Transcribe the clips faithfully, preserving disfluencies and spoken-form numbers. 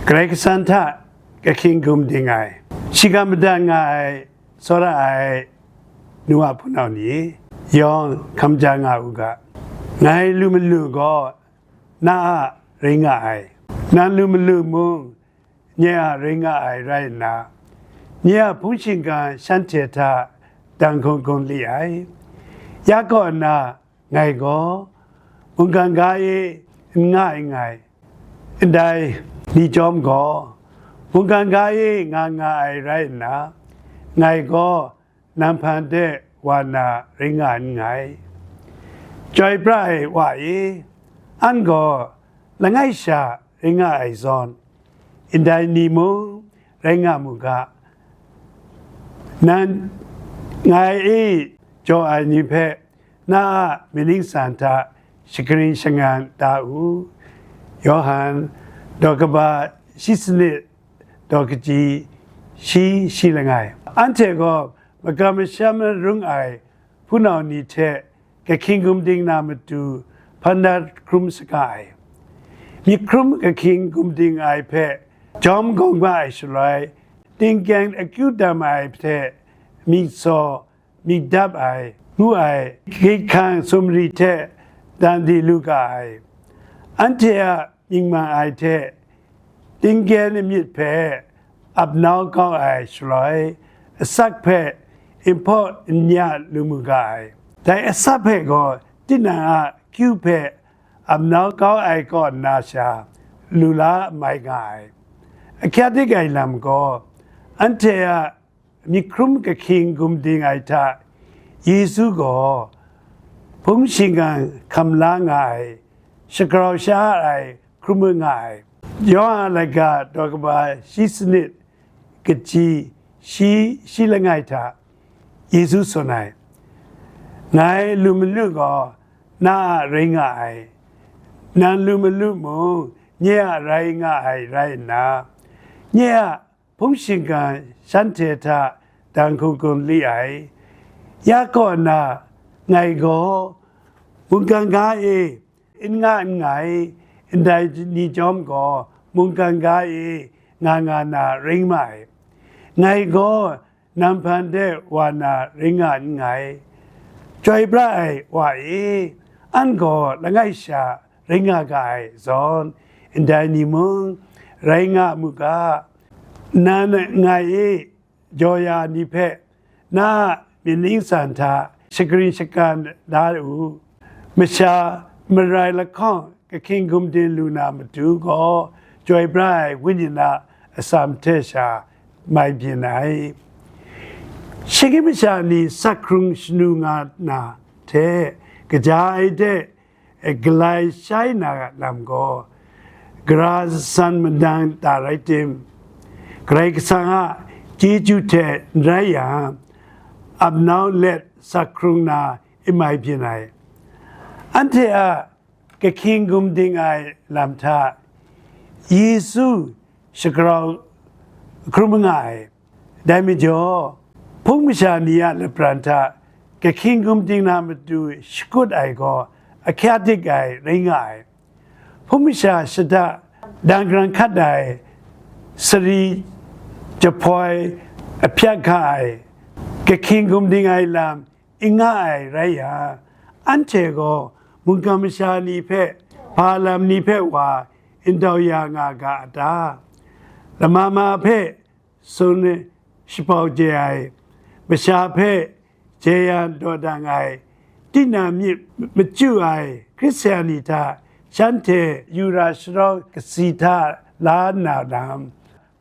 Karai Kasang hta kahkying gumding ai, shingkang madat nga ai, tsawra ai nu a hpunau ni yawng hkam ja nga u ga. Ngai lu malu gaw na a rai nga ai, nang lu malu mung nye a rai nga ai rai nna, nye a hpung shingkang shanhte hta dang hkung hkung li ai. Ya kaw nna, ngai gaw mungkan ga e n nga ai ngai, ndai ni chyawm gaw, mungkan ga e nga nga ai rai nna, ngai gaw nang hpan de wa na rai nga nngai. Chyoi pra ai wa e, an gaw langai sha rai nga ai zawn, ndai ni mung rai nga mu ga. Nang ngai e jaw ai ni hpe na a myit ningsang hta shakaring shangang da u. Yawhan, daw kaba shi sanit, daw kaji shi, shi langai. Anhte gaw makam masham rung ai hpunau ni hte kahkying gumding na matu hpan da hkrum saga ai. Myit hkrum kahkying gumding ai hpe jawm gawng ba ai shaloi, tingkyang akyu dam ai hte myit saw myit dap ai ngu ai, gyit hkang sumri hte dan di lu ga ai. Anhte a mying mang ai hte tingkyang myit hpe ap nau kau ai shaloi, asak hpe n hpaw n ya lu mu ga ai. Dai asak hpe gaw tinang a kyu hpe ap nau kau ai kaw nna sha lu la mai nga ai. Ahkyak dik ai lam gaw, anhte a myit hkrum kahkying gumding ai hta Yesu gaw hpung shingkang hkam la nga ai, shagrau sha ai hkrum nga ai. Yawhan a laika daw kaba shi sanit, kaji shi, shi langai hta Yesu tsun ai, ngai lu malu gaw na a rai nga ai, nang lu malu mung nye a rai nga ai rai nna, nye a hpung shingkang shanhte hta dang hkung hkung li ai. Ya kaw nna, ngai gaw mungkan ga e n nga nngai, ndai ni chyawm gaw mungkan ga e nga nga na rai nga ai. Ngai gaw nang hpan de wa na rai nga nngai. Chyoi pra ai wa e, an gaw langai sha rai nga ga ai zawn, ndai ni mung rai nga mu ga. Nang ngai e jaw ya ni hpe na a myit ningsang hta shakarin shakan da u. Masha marai lahkawng kahkying gumding lu na matu gaw, chyoi pra ai Wenyi a atsam hte sha mai byin ai. Shinggyim masha ni sak hkrung shanu nga na hte, kaja ai hte galai shai na lam gaw, gara san madang ta rai tim, Karai Kasang a chyeju hte n rai yang, ap nau let sak hkrung na n mai byin ai. Anhte a kahkying gumding ai lam hta Yesu shagrau hkrum nga ai. Dai majaw, hpung masha ni a lapran hta kahkying gumding na matu shakut ai gaw ahkyak dik ai rai nga ai. Hpung masha shada dang grang hkat ai, sari jahpoi ahpyak hka ai, kahkying gumding ai lam n nga ai rai yang, anhte gaw mungkan masha ni hpe, hpa lam ni hpe wa n dau ya nga ga a ta? Lama ma hpe tsun shapau chye ai, masha hpe jeyang dawdang ai, tinang myit machyu ai Hkristu ni hta shanhte yu ra sharawng kasi hta la nna lam,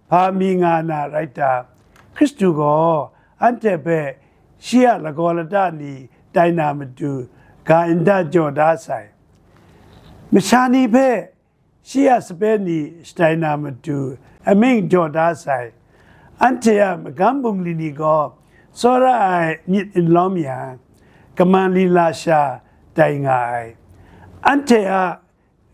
hpa mi nga na rai ta? Hkristu gaw anhte hpe shi a lagaw lata ni tai na matu ga nda jaw da sai. Masha ni hpe shi a sape ni shatai na matu amying jaw da sai. Anhte a magam bungli ni gaw tsawra ai myit n lawm yang, kaman lila sha tai nga ai. Anhte a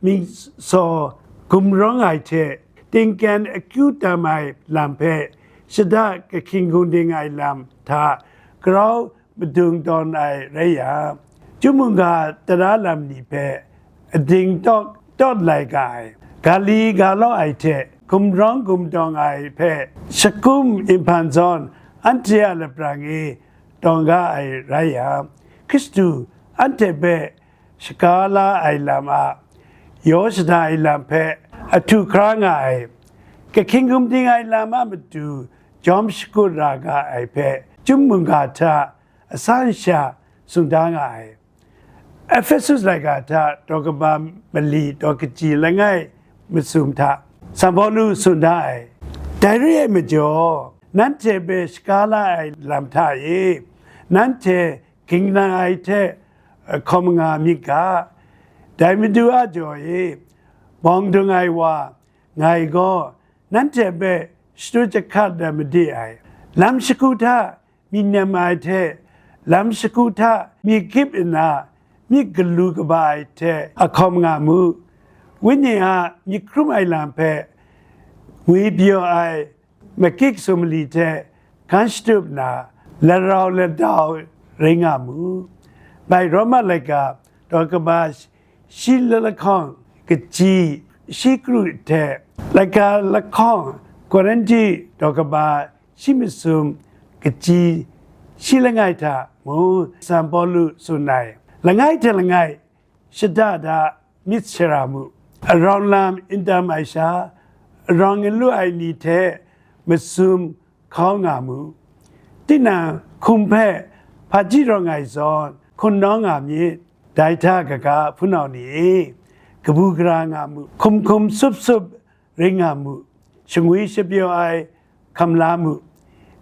myit saw gumrawng ai hte tingkyan akyu tam ai lam hpe shada kahkying gumding ai lam hta grau madung tawn ai rai yang, chyum mungga tara lam ni hpe ading tawk tawt lai ga ai, ga li ga law ai hte gumrawng gumdawng ai hpe, shakum inghpan zawn anhte a lapran e tawn ga ai rai yang, Hkristu anhte hpe shaga la ai lam a yaw shada ai lam hpe ahtu hkra nga ai, kahkying gumding ai lam a matu jawm shakut ra ga ai hpe, chyum mungga hta asan sha tsun da nga ai. Ehpesu laika hta daw kaba mali daw kaji langai masum hta, San Pawlu tsun da ai. Dai re ai majaw, nanhte hpe shaga la ai lam hta e, nanhte ging na ai hte, eh, hkawm nga myit ga. Dai Madu a jaw e, bawng dung ai wa, ngai gaw nanhte hpe shatu jahkat ai made ai. Lam shagu hta myi nem ai hte, lam shagu hta myi gyip nna, myit galu kaba ai hte ahkawm nga mu. Wenyi a myit hkrum ai lam hpe ngwi pyaw ai makik sumali hte hkan shatup nna, larau ladau rai nga mu. Bai Roma laika daw kaba shi lahkawng kaji shi kru hte, laika lahkawng Korinti daw kaba shi masum kaji shi langai hta mung San Pawlu tsun ai. Langai hte langai shada da myit shara mu. Arawng lam n tam ai sha, arawng n lu ai ni hte masum hkau nga mu. Tinang hkum hpe hpaji rawng ai zawn hkun nawng nga myit. Dai hta kaga, hpunau ni e, kabu gara nga mu, hkum hkum sup sup rai nga mu, shangwi shapyaw ai hkam la mu,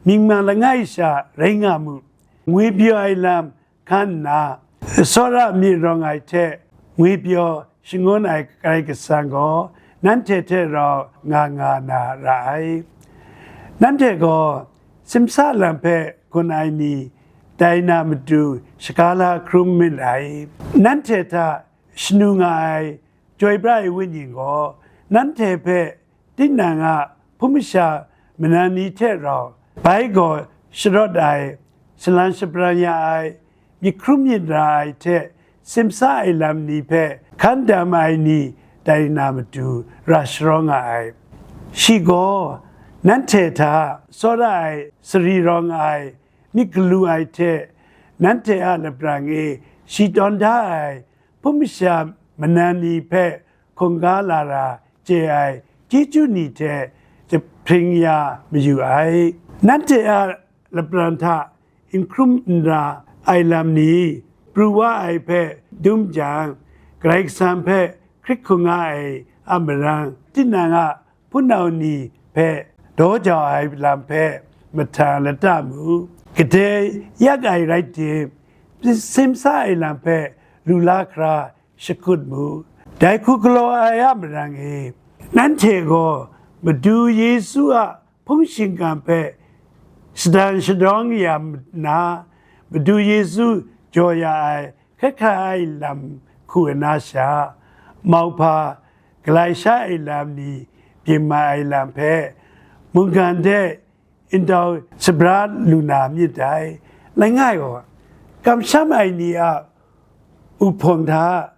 mying ma langai sha rai nga mu, ngwi pyaw ai lam hkan nna, tsawra myit rawng ai hte ngwi pyaw shangun ai Karai Kasang gaw nanhte hte rau nga nga na ra ai. Nanhte gaw simsa lam hpe gun ai ni dai na matu shaga la hkrum myit ai. Nanhte hta shanu nga ai Chyoi pra ai Wenyi gaw nanhte hpe tinang a hpung masha manan ni hte rau, bai gaw sharawt ai, shalan shabran ya ai, myit hkrum myit ra ai hte simsa ai lam ni hpe hkan dam ai ni dai na matu ra sharawng nga ai. Shi gaw nanhte hta tsawra ai, sari rawng ai, myit galu ai hte nanhte a lapran e shi tawn da ai hpung masha manan ni hpe hkungga lara chye ai chyeju ni hte jahpring ya mayu ai. Nanhte a lapran hta n hkrum n ra ai lam ni pru wa ai hpe dum jang, Karai Kasang hpe hkrit hkungga ai a marang, tinang a hpunau ni hpe daw jau ai lam hpe mahtang lata mu. Gade yak ai rai tim, simsa ai lam hpe lu la hkra shakut mu. Dai hku galaw ai a marang e, nanhte gaw Madu Yesu a hpung shingkang hpe shadan shadawng ya nna, Madu Yesu jaw ya ai hkrai hkrai ai lam hku na sha, mauhpa galai sha ai lam ni byin mai ai lam hpe mungkan hte n tau shabra lu na myit dai. Langai gaw, kamsham ai ni a uhpawng hta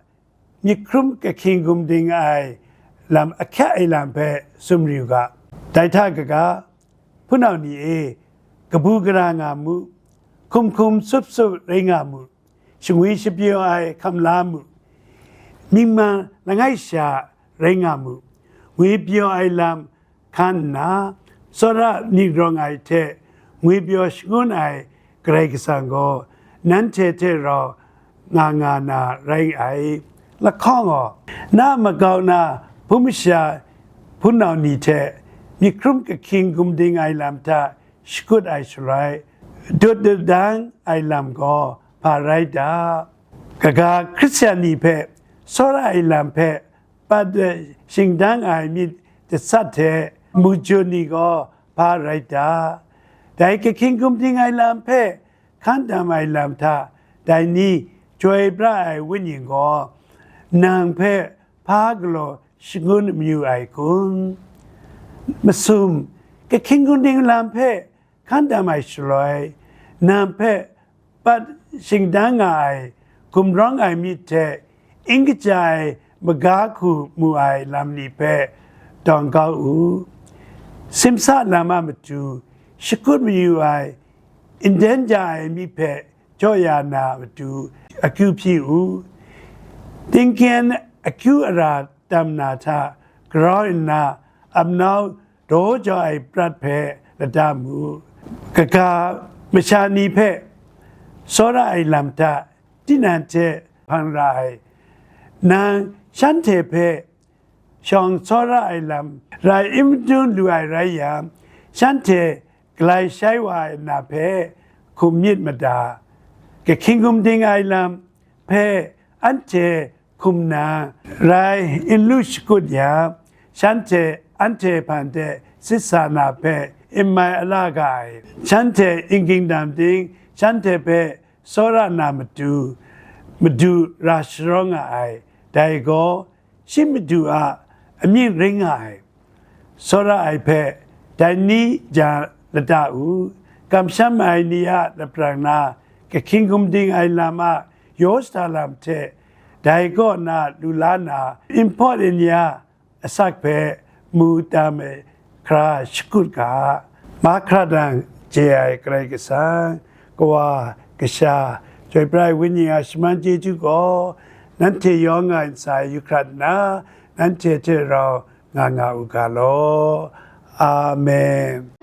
myit hkrum kahkying gumding ai lam ahkyak ai lam hpe tsun yu ga. Dai hta kaga, hpunau ni e, kabu gara nga mu, hkum hkum sup sup rai nga mu, shangwi shapyaw ai hkam la mu, mying ma langai sha rai nga mu, ngwi pyaw ai lam hkan nna, tsawra myit rawng ai hte ngwi pyaw shangun ai Karai Kasang gaw nanhte hte rau nga nga na rai ai. Lahkawng gaw, na a makau na hpung masha hpunau ni hte myit hkrum kahkying gumding ai lam hta shakut ai shaloi, dut dut dang ai lam gaw hpa rai ta? Kaga Hkristu ni hpe tsawra ai lam hpe pat shingdang ai myit jasat hte mujun ni gaw hpa rai ta? Dai kahkying gumding ai lam hpe hkan dam ai lam hta dai ni chyoi pra ai Wenyi gaw nang hpe hpa galaw shangun mayu ai kun? Masum, kahkying gumding lam hpe hkan dam ai shaloi, nang hpe pat shingdang nga ai, gumrawng ai myit hte n kaja ai maga hku mu ai lam ni hpe tawng kau u. Simsa lam a matu shakut mayu ai, nden ja ai mi hpe jaw ya na matu akyu hpyi u. Tingkyen akyu ara tam na hta grau nna, amnau daw jau ai prat hpe lata mu. Kaga masha ni hpe tsawra ai lam hta tinang hte hpang ra ai, nang shanhte hpe shawng tsawra ai lam rai n madun lu ai rai yang, shanhte galai shai wa ai na hpe hkum myit mada. Kahkying gumding ai lam hpe anhte hkum na rai n lu shakut yang, shanhte anhte hpan de sit sa na hpe n mai ala ga ai. Shanhte n ging dam ting, shanhte hpe tsawra na matu, madu ra sharawng nga ai. Dai gaw, shi madu a amying ring nga ai. Tsawra ai hpe dai ni ja lata u. Kamsham ai ni a laprang na, kahkying gumding ai lam a yaw shada lam hte, dai kaw na lu la na, n hpawt n ya asak hpe mu tam ai hkra shakut ga. Mahkra dang je ai Karai Kasang, Kawa, Kasha, Chyoi Pra ai Wenyi a shaman chyeju gaw, nanhte yawng a ntsa e yu hkrat nna, nanhte hte rau nga nga u ga law. Amen.